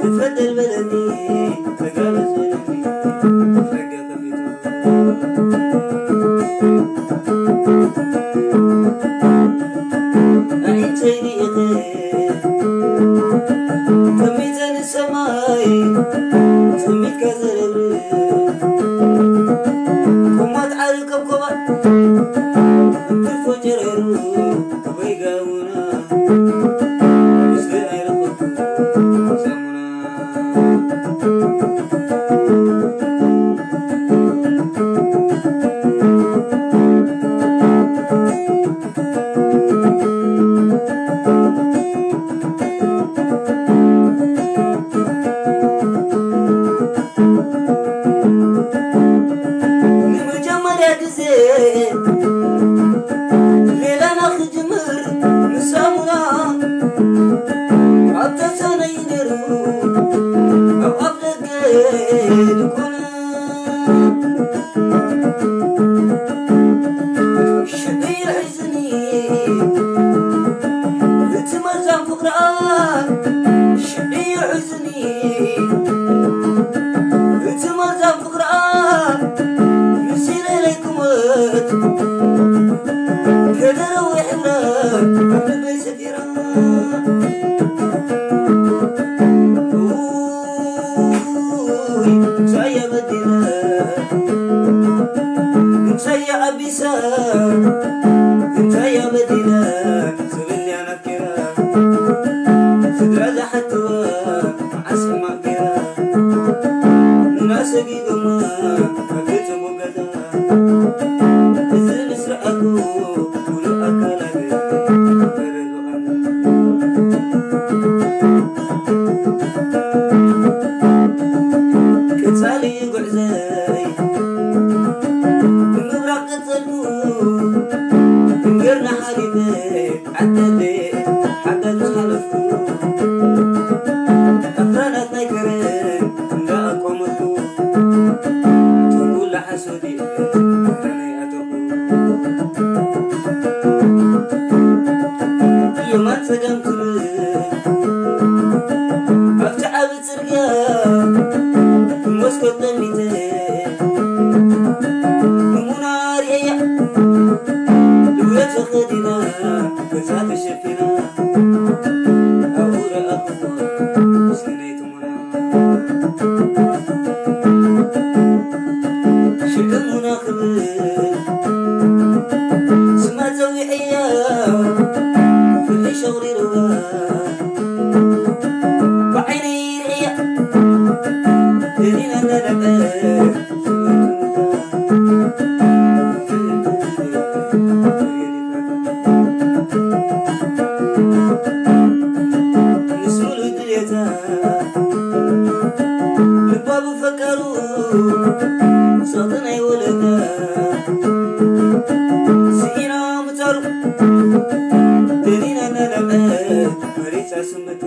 ተፈደል በለኒ፣ ተጋበዝ በለኒ፣ ጸጋ ከፊቱ። ኣዒንተይ ርኢኺ፣ ጠሚተ ንሰማይ፣ ጠሚትካ ዘረብርብ። ቁማት ዓሪ ከብኮባ፣ እንትርፎ ጨረሩ፣ ወይ ጋውና፣ ምስለ ኣይረኸብኩ ሳሙና። ንመጀመርያ ግዜ ሌላና ክጅምር ንሳሙና ኣብ ተሰነይ ነይሩ ኣብ ኣፍ ደገ ድኳና ሽዑ ይሕዝኒ እቲ መርዛም ፍቕራ ሽዑ ይሕዝኒ እቲ መርዛም ፍቕራ ንሲለለይ ክሞት ከደረዊ ሕብራ ኣብ ልበይ ሰፊራ ውይ፣ እንታይ እያ በዲላ፣ እንታይ እያ ኣቢሳ፣ እንታይ እያ በዲላ፣ ዝብል እያ ናፊራ። ስድራ ዝሓትዋ መዓስ ሕማቕ ገይራ፣ ንናሰጊጎማ ኣብ ጽቡቕ ገዛ። እዚ ምስ ረኣኩ ሙሉእ ኣካላት ተረድኦ። ቀጻሊ ጉዕዞይ ብምብራቕ ቀጸልኩ፣ ድንገርና ሓሊፈ ዓደለ ሓጋዝ ምስ ሓለፍኩ፣ ኣኽራናት ናይ ከረን እንዳኣቋመትኩ፣ ተንኩላ ሓሶት የማን ጸጋም ትብል ኣብቲ ዓቢ ጽርግያ ብመስኮት ጠሚተ ንሙና ርእያ ድውየት ተኸዲና ገጻ ተሸፊና ኣብኡ ረኣኹዋ ሰነይቲ ሙና። ሽግሙና ክብል ስማ ጸዊዐያ ፍልይ ሸቑሪርዋ ብዓይነይ ርእያ ደሊና እንዳደቀ ምስ ሙሉእ ድሌታ ልባ ብፈቃሩ ጸቕጢ ናይ ወለዳ ስኢና ምጻሩ ደሊና እናደምዐ መሪጻ ስምታ